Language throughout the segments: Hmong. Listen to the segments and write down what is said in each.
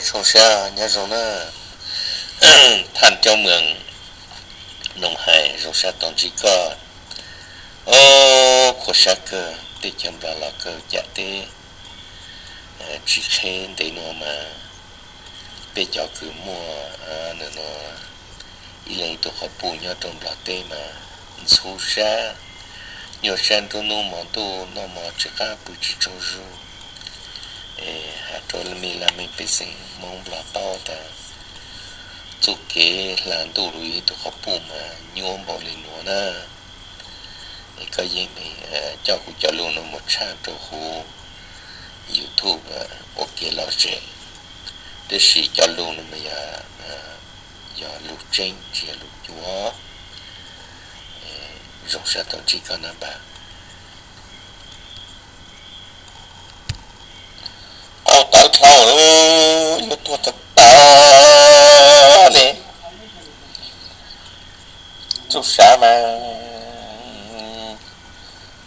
Zoo sab nyob zoo na, thaj coj mws Noom Hais, zoo sab tau ntsib koj. O, khuv sab kawg, teb chaws Nplog los kawg, cas teb tsis qheb ntev no mas peb cov kws muaj no ib leeg tus qhov pum nyob rau Nplog teb mas ntxhub sab, nyuaj sab nruab hnub hmo ntuj, noj mov tsis qab pw tsis tsaug zug. Es has rau me laj mej pej xeem Hmoob Nplog paub tas txuj kev hla ntuj los yog ib tug qhov pum mas nyuaj npaum li nuav na. Es koj yeej coj kuv cov lug no mus tshaj rau huv YouTube ua kev lom zem, tab sis cov lug no mas yog lug tseeb tsis yog lug cuav. Zoo sab tau ntsib koj na npawg. Qaug tawv dlhau, yuav tuag tag tag li. Txuj sav mas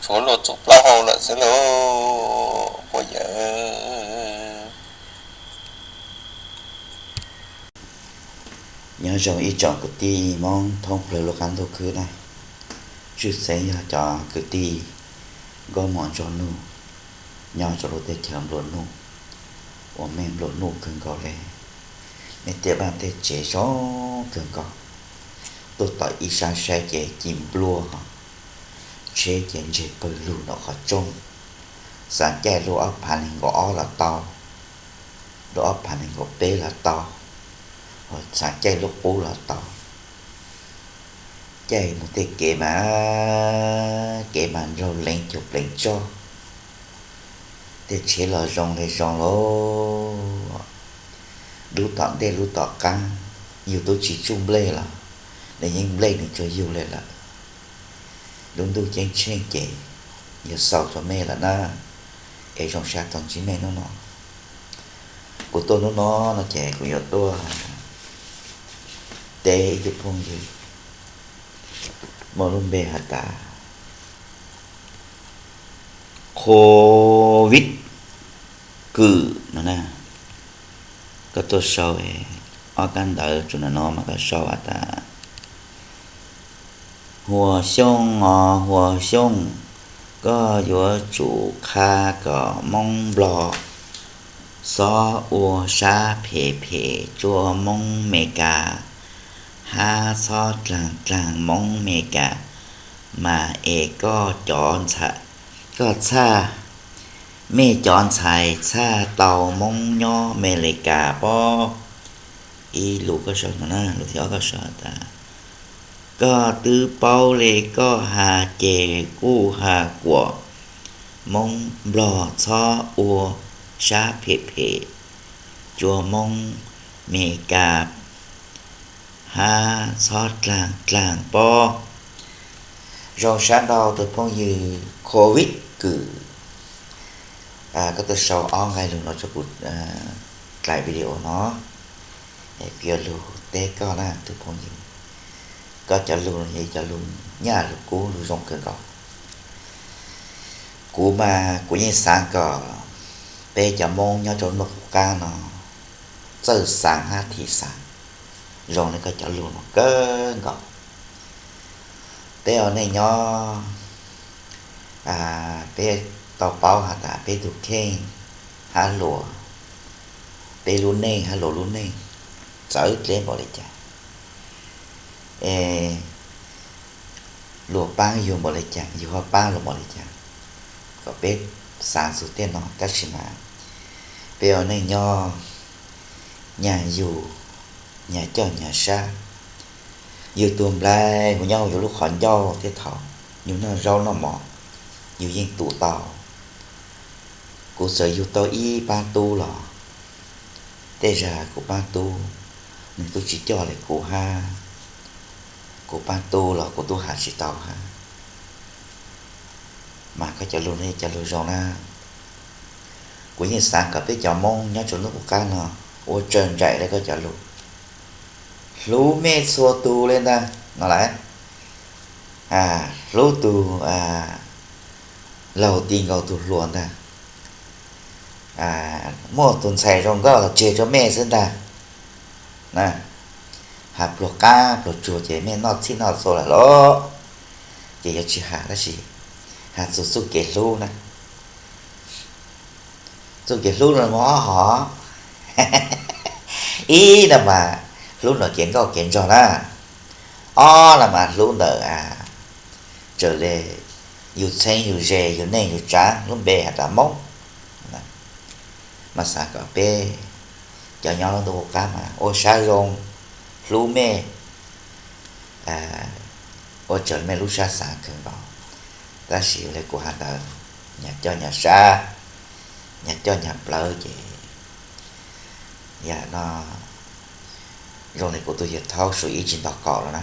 tshuav luag txuj plaub hau lawm xwb lauj, puas yawg. Nyob zoo ib tsoom kwv tij Hmoob thoob plawg lub qab ntuj khwb na, tshwj xeeb yog cov kwv tij nkauj muam ntsoj nuj nyob rau lub teb chaws nplua nuj, uas meej nplua nuj kawg nkaus li. Nej tej vaj tej tsev zoo kawg nkaus, tuaj tom ib sab saib ces ci nplua, tsheb ces ntseg pawg lug nram qhov rooj, xav caij lub ob phav nees nkaum ob los tau, lub ob phav nees nkaum peb los tau, xav caij lub qub los tau. Caij mus tej kev mas, kev mas nraug leev cuag pleev tsoj, tej tsheb los zoo li zoo lauj. Lub tom ntej lub tom qab, yug tub tsis tsuj nplej los nws yeej nplej nws tsuag yug li lawm. Lub ntuj ceeb tsheej ces yog xaus rau mej lawm na, es zoo sab tau ntsib mej hnub no. Kuv tuaj hnub no no ces kuv yuav tuaj teb ib tug phooj ywg muaj lub npe has tas Covid Kwm no na. Koj tuaj sau ob kab ntawv tsuas no mas koj sau has tas, Huas Xyooj os Huas Xyooj, koj yuav tsum qha kom Moob Nplog txhob ua sab phem phem tsua Moob Meskas, hab txhob dlaag dlaag Moob Meskas, mas es koj cov ntxhais, koj txhaj, mej cov ntxhais txhaj tau Moob nyob Meskas pob. Ib lus koj sau no na, lus thib ob koj sau tas, koj twb paub li koj has ces kuj has kuas Moob Nplog txhob ua sab phem phem tsua Moob Meskas, hab txhob dlaag dlaag pob. Zoo sab ntau tus phooj ywg Covid Kwm. Koj tuaj sau ob nqai lug no rau kuv dlaim video no, es kuv yuav lug teb koj na tus phooj ywg. Koj cov lug no yog ib cov lug nyaj lug kub lug zoo kawg nkaus. Kuv mas kuv yeej xaav kom peb cov Moob nyob rau lub qub qab no txawj xaav hab thim xaav zoo li koj cov lug no kawg nkaus. Peb ua neej nyob, peb tau paub has tas peb tug kheej hab luas, peb lub neej hab luas lub neej txawv dleb npaum li cas, es luas paab yug npaum li cas, yug ho paab luas npaum li cas, kom peb xaav txug tej no. Tab sis mas peb ua neej nyob nyag yug, nyag coj nyag sab, yug tug nplai hu nyob yug lub qhov ncauj thiab thaum yug noj zaub noj mov, yug yeej tu tau. Kuv txawm yug tau ib paab tub los tej zag kuv paab tub nwg tub tsis coj li kuv hab, kuv paab tub los kuv tub has tsis tau hab. Mas koj cov lug no cov lug zoo na, kuv yeej xaav kom peb cov Moob nyob rua lub qub qab no ua raws nraim li koj cov lug, hlub mej txhua tug li ntag no lawm, hlub tug laug ti nkaus tug hluas ntag. muaj tus ntxhais zoo nkauj los tseg rau mej xwb ntag na. Has pluag qab pluag tsuag ces mej noj txhij noj txhua lawm los, ces yuav tsis has tab sis has txug txuj kev hlub na. Txuj kev hlub no muaj ob hom. Ib no mas hlub ntawm kev nkauj kev nraug na. Ob no mas hlub ntawm raws li yus txheeb yus ze yus neej yus tsav lub npe has tas Moob. Mas xav kom peb cov nyob lub ntuj qub qab mas ua sab zoo hlub mej, ua raws mej lub sab xav kawg nkaus. Tab sis li kuv has ntawd, nyag coj nyag sab, nyag coj nyag plawv ces yam no zoo li kuv tus yawg thaub su ib tsis nto kaum los na.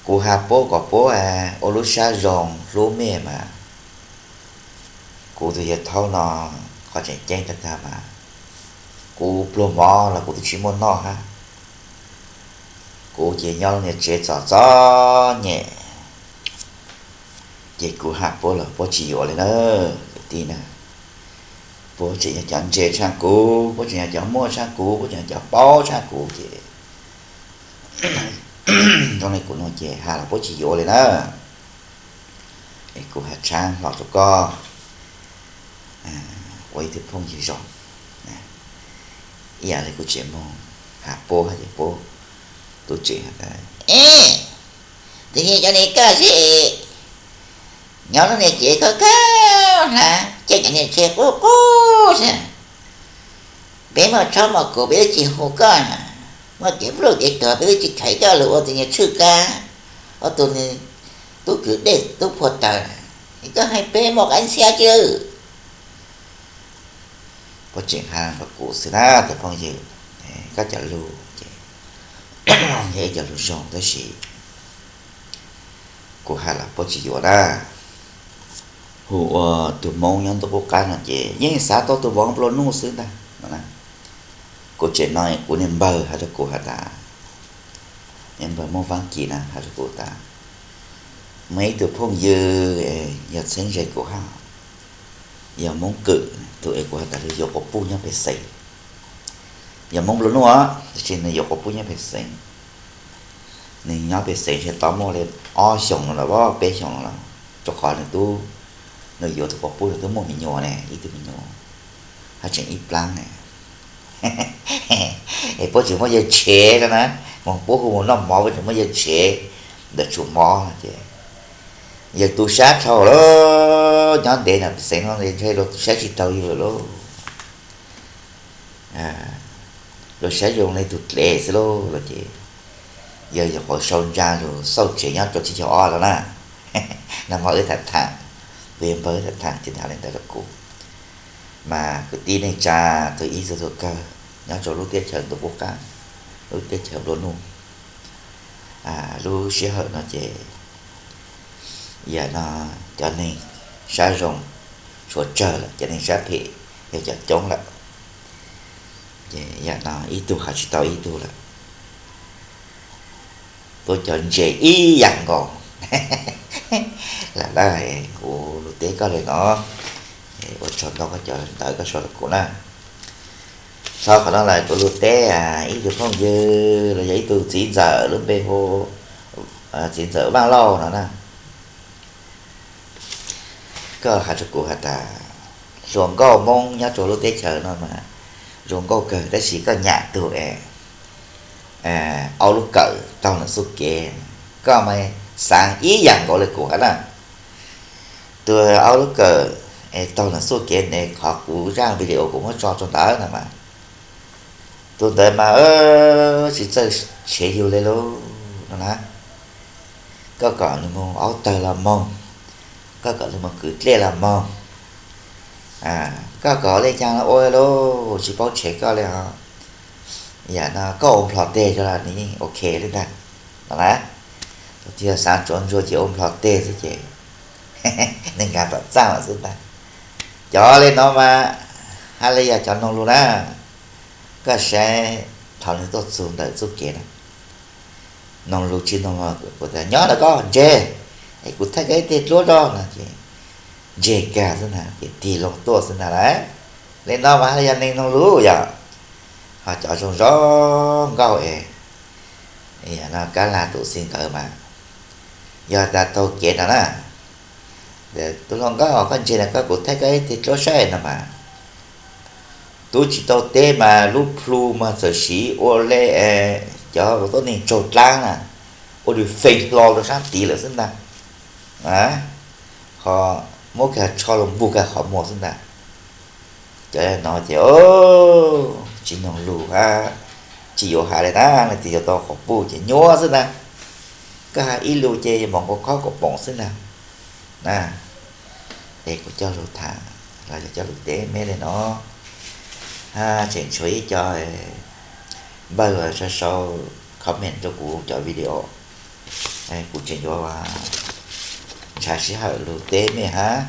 Kuv has puab kom puab ua lub sab zoo hlub mej mas kuv tus yawg thaub no qhov tseem ceeb tag tag mas kuv pluag mov los kuv twb tsis muaj noj hab. Kuv ces nyob lub niag tsev txom txom nyem, ces kuv has puab los puab tsis yuav li na. Kwv tij na, puab tseem yog cov ntse tshaj kuv, puab tseem yog cov muaj tshaj kuv, puab tseem yog cov paub tshaj kuv ces zoo li kuv no ces has los puab tsis yuav li na. Es kuv has tshab hlo rau koj ua ib tug phooj ywg zoo. Ib yam li kuv tseem moog has puab hab ces puab tub tseem has tas, e, tus niag cov niag koj xwb, nyob lub niag tsev koj koj hnav, caij cov niag tsheb qub qub xwb. Peb muaj tshoob muaj kub peb twb tsis hu koj na, muaj kev pluj kev tuag peb twb tsis khaiv koj lug ua tus niag tshwj kab, ua tus niag tub kwv dej tub phua taws na, es koj hais peb muaj qab ntxhiab tsi. Puab tseem has rau kuv xwb na tus phooj ywg, koj cov lug ces yog ib cov lug zoo tab sis kuv has los puab tsis yuav na. Hu ua tug Moob nyob ntuj qub qab no ces yeej xav tau tug vauv nplua nuj xwb ntag no na. Kuv tseem no kuv niag npawg has rau kuv has tas, niag npawg Moob Faab Kis na has rau kuv tas, muaj ib tug phooj ywg yog txheeb ze kuv hab, yog Moob Kwm, tus es kuv has tas nws yuav quas puj nyob pem xeev. Yog Moob nplua nuj os, tab sis nws yuav quas puj nyob pem xeev. Nws nyob pem xeev ntshe tau muaj li ob xyoos no los peb xyoos no los, rau qhov nws tub, nws yuav tus quas puj nws twb muaj me nyuam ne, ib tug me nyuam, hab tseem ib plaab ne. Es puab tseem muaj yawg tshev no na, moog puab hu moog noj mov puab tseem muaj yawg tshev ntawm tsum mov no ces yawg tu sab dhau lawm, nyob ntev no pem xeev no ntshe luag tu sab tsis taug yawg lawm lauj. Luag saib zoo li tug dlev xwb lauj los ces yawg nyuam qhuav sau ntsa lug xauj tsev nyob rau tsib caug ob lawm na. Nag hmo wb tham tham, kuv yawg npawg wb tham tham ces tham li ntawd rau kuv. Mas kwv tij neej tsa, tug ib tug tug kawg nyob rau lub teb chaws ntuj qub qab, lub teb chaws nplua nuj, lub sij hawm no ces yam no cov neeg sab zoo tshuav tsawg lawm, cov neeg sab phem yog cov coob lawm. Ces yam no ib tug has tsis tau ib tug lawm, tuab cov ntse ib yam nkaus. Lam laj kuv lug teb koj li no, ua tsaug ntau koj cov ntawv koj sau rau kuv na. Txhob qhov no lawm kuv lug teb ib tug phooj ywg los yog ib tug txiv ntxawm lub npe hu txiv ntxawm Vaaj Lauj no na. Koj has rau kuv has tas hluas nkauj Moob nyob rau lub teb chaws no mas zoo nkauj kawg tab sis koj nyam tug es aub lub kawm taug lawm txuj kev. Koj mas xaav ib yam nkaus li kuv hab na. Tus aub lub kawm es taug lawm txuj kev ne, qhov kuv zaaj video kuv muab tso rau ntawd no mas, tus ntawd mas tsis txawj tshev yug li lauj no na. Koj kom nws moog aub tawg los moog, koj kom nws moog kwv dlej los moog, koj kom ua le caag los ua lauj, tsis paub tshev koj li os. Yam no koj ua nplho teg rau los nws yeej ok li ntag no na. Tus twg xaav tsuav ntsuag ces ua nplho teg xwb ces nws nkaag tom txaj mas xwb ntag. Cov li no mas hab li yog cov noog lug na, koj saib thaum nws tuaj txug ntawm txuj kev na, noog lug tsis noog lug, kuv tas nyob ntawm koj ntseg, es kuv thaij koj ib teg dluab rau no ces ntseg kag xwb ntag ces tig loo tuaj xwb ntag lauj. Li no mas yog neeg mloog lus yom, ho cov zoo zoo nkauj es, no Kab Lag tus xib ntawd mas yog tas taug kev no na, tus hluas nkauj koj ntsia na, koj kuv thaij koj ib teg dluab saib no mas, twb tsis tau teb mas lub plhu mas txawm siv ua li cov tuab neeg tsaug dlaab na, ua li feej hlo rau sab tid lawm xwb ntag. Ho muab kiag tsho los npug kiag qhov muag xwb ntag. Cov no ces tsis mloog lus hab tsis yuav has li na, leej twg yuav tau qhov puj ces nyuaj xwb ntag. Koj has ib lus ces yuav moog kov khob kom poom xwb ntag na. Es kuv coj lug tham los yog coj lug teb mej li no, hab tseem tshuav ib co npawg sau sau comment rau kuv cov video, kuv tseem yuav ntshaw sij hawm lug teb mej hab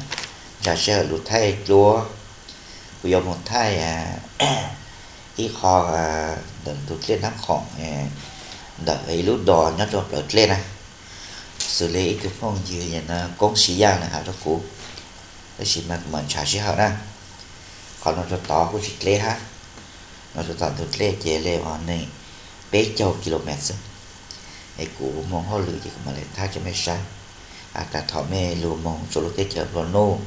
ntshaw sij hawm lug thaij dluab. Kuv yuav moog thaij ib qho ntawm ntug dlej Nab Khoom, ntawm ib lub dos nyob rau plawv dlej na. Xws li ib tug phooj ywg Koob Siv Yaaj na has rau kuv, tab sis mas kuv mam ntshaw sij hawm na. Qhov no rau tod kuj tsis dleb hab, no rau tom ntug dlej ces li uas neeg peb caug kilomev xwb. Es kuv moog hauj lwm ces kuv mam li thaij rau mej saib. Has tas thaum mej lug moog rua lub teb chaws nplua nuj,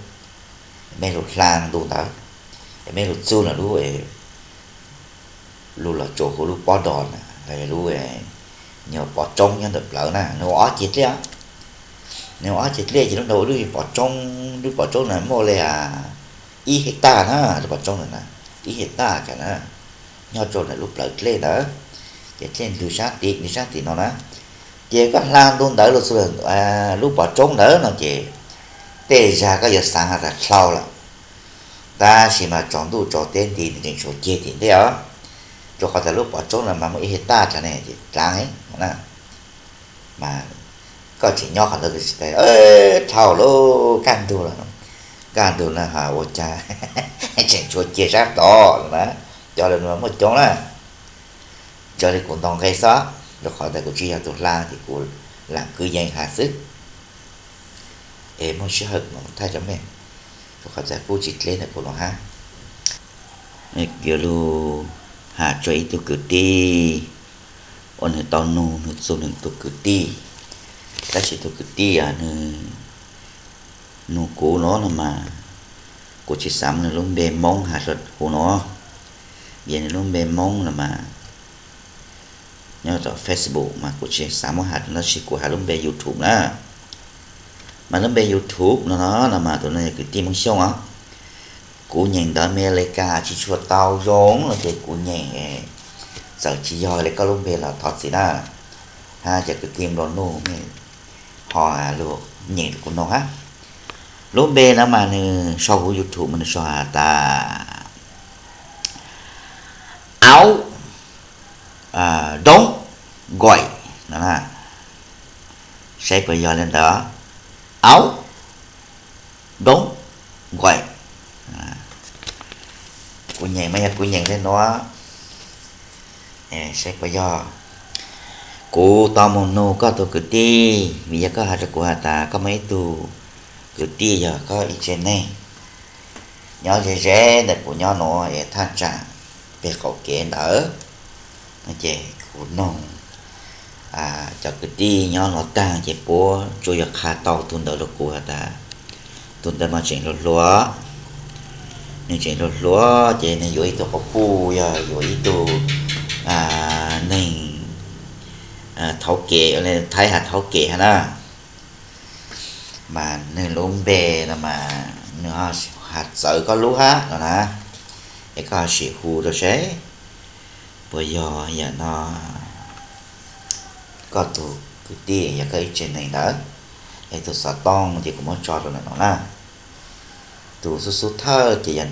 mej lug hla ntu ntawd, es mej lug txug ntawm lub, lug los tsuas huv lub pob dos na, los yog lub nyuag pov tsoob nyob ntawm plawv na, nwg ua ob ceg dlej. Nwg ua ob ceg dlej ces lub nrag ua lub pov tsoob, lub pov tsoob na muaj li ib hej taj na, lub pov tsoob na, ib hej taj kag na, nyob rau ntawm lub plawv dlej ntawd. Ces dlej ntws sab tim, ntws sab tim no na. Ces koj hla ntu ntawd lug txug lub pov tsoob ntawd no ces tej zag koj yuav xaav has tas dlhau lawm, tab sis mas tsaus ntuj tsaus teb nti nws tseem tshuav ceg tim ntej os. Rua qhov tas lub pov tsoob no mas muaj ib hej taj dlaag ne, ces dlaag heev na. Mas koj tseem nyob qhov ntawd tsis tas, dlhau lawm, kaj ntug lawm, kaj ntug na, has ua caag tseem tshuav ceg sab tod na. Cov lawm muaj coob na. Raws li kuv ntaus nqe xwb, rua qhov tas kuv tsis yog tus hla ces kuv lam kwv yees has xwb. Es muaj sij hawm mam thaij rau mej, rua qhov tas kuj tsis dleb ntawm kuv lawm hab. Yuav lug has rua ib tug kwv tij uas nwg tau nug nwg txug nwg tug kwv tij, tab sis tug kwv tij nwg nug kuv no no mas kuv tsis xav muab nwg lub npe Moob has rua kuv no, vim nwg lub npe Moob no mas nyob rau Facebook mas kuv tsis xav muab has rua, tab sis kuv has lub npe YouTube na. Mas lub npe YouTube no no no mas tus no yog kwv tij Moob Xyooj os. Kuv nyeem ntawv Amelikas tsis tshua tau zoo no ces kuv nyeem txawm tsis yog li koj lub npe los thov txim na. Hab cov kwv tij nplua nuj mej ho lug nyeem rau kuv noog hab. Lub npe no mas nwg sau huv YouTube mas nwg sau has tas Aub Doob Nquaim no na. Saib puas yog li ntawd, Aub Doob Nquaim. Kuv nyeem mas yog kuv nyeem li no, saib puas yog. Kuv tau moog nug koj tug kwv tij, vim yog koj has rua kuv has tas koj muaj ib tug kwv tij yog koj ib tsev neeg nyob ze ze ntawm kuv nyob nuav es thaj tsam peg qaum kev ntawd, ces kuv noog cov kwv tij nyob no taag ces puab tsuas yog qha tau tug ntawd rua kuv has tas tug ntawd mas tseem hluas hluas, nwg tseem hluas hluas ces nwg yuav ib tug quas puj, yog yuav ib tug neeg thauv kev, Thaib has thauv kev hab na. Mas nwg lub npe no mas nwg has txawv koj lub hab no na, es koj ho sim hu rua seb puas yog yam no koj tug kwv tij, yog koj ib tsev neeg ntawd. Es tug xov tooj ces kuv muab tso rua ntawm no na. Tug xub xub thawj ces yog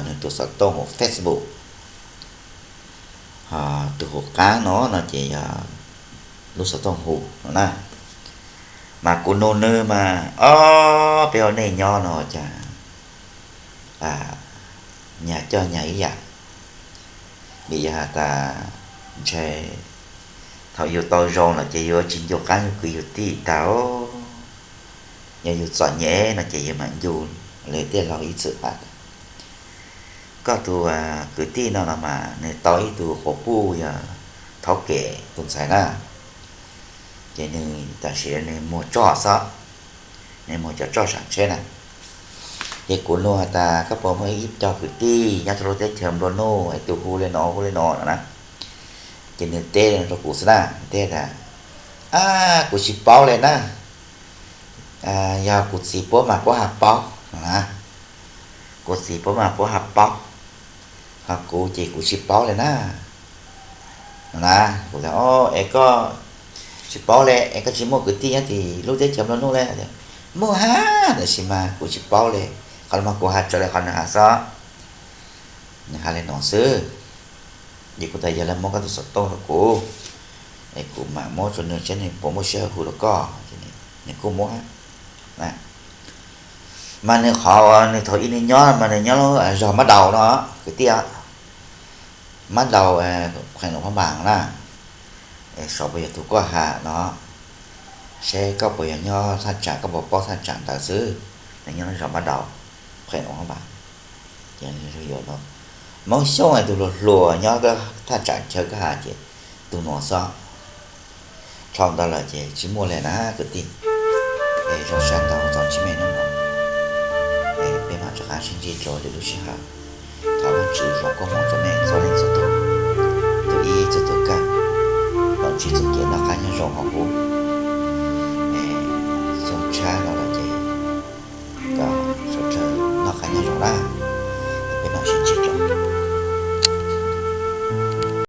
nwg tug xov tooj huv Facebook, ho tug huv qaab no no ces yog lub xov tooj hu no na. Mas kuv nug nwg mas, ob peb ua neej nyob no cas nyag coj nyag ib yam, vim yog has tas ntshe thaum yug tau zoo lawm ces yuav tsis ncu qaab yug kwv yug tij tag. Yog yug txom nyem no ces yug mam ncu li tij laug ib txwm has tas Koj tus kwv tij no los mas nws tau ib tug quas puj yog thaub kem tus ntxhais na, ces nws tam sim nws muag tsoj xwb, nws muag cov tsoj sam tsheb na. Ces kuv nug has tas koj puas muaj ib co kwv tij nyob rau lub teb chaws nplua nuj es tus hu li no hu li no no na. Ces nws teb rau kuv xwb na, nws teb tas, ab, kuv tsis paub li na, yog kuv txiv puab mas puab ho paub no na, kuv txiv puab mas puab ho paub, ho kuv ces kuv tsis paub li na. No na, kuv tias, es koj tsis paub li es koj tsis muaj kwv tij nyob tim lub teb chaws nplua nuj li? Muaj hab, tab sis mas kuv tsis paub li, qhov no mas kuv has raws li qhov nws has xwb. Nws has li no xwb. Ces kuv tas yog li muab koj tus xov tooj rau kuv es kuv mam muab rau nws saib nws puas muaj sij hawm hu rau koj. Nws kuj muab, mas nws qhov uas nws thaum ub nws nyob mas nws nyob lub zos Mab Daus no, kwv tij, Mab Daus, qheem Luam Phab Npas na. Es saib puas yog tus koj has no, seb koj puas yog nyob thaj tsam, koj puas paub thaj tsam ntawd xwb. Nws nyob lub zos Mab Daus, qheem Luam Phab Npas. Ces Hmoob Xyooj tus hluas hluas nyob thaj tsam chaw koj has ces tus nuav xwb. Dhau ntawd lawm ces tsis muaj li na kwv tij. Es zoo sab ntau txog ntsib mej hnub no, peb mam rov qab sib ntsib dua lwm lub sij hawm. Thov Vajtswv foom koob hmoov rau mej txhua leej txhua tus, tus ib txhua tus kawg, los ntsib txuj kev noj qab nyob zoo hauv huv.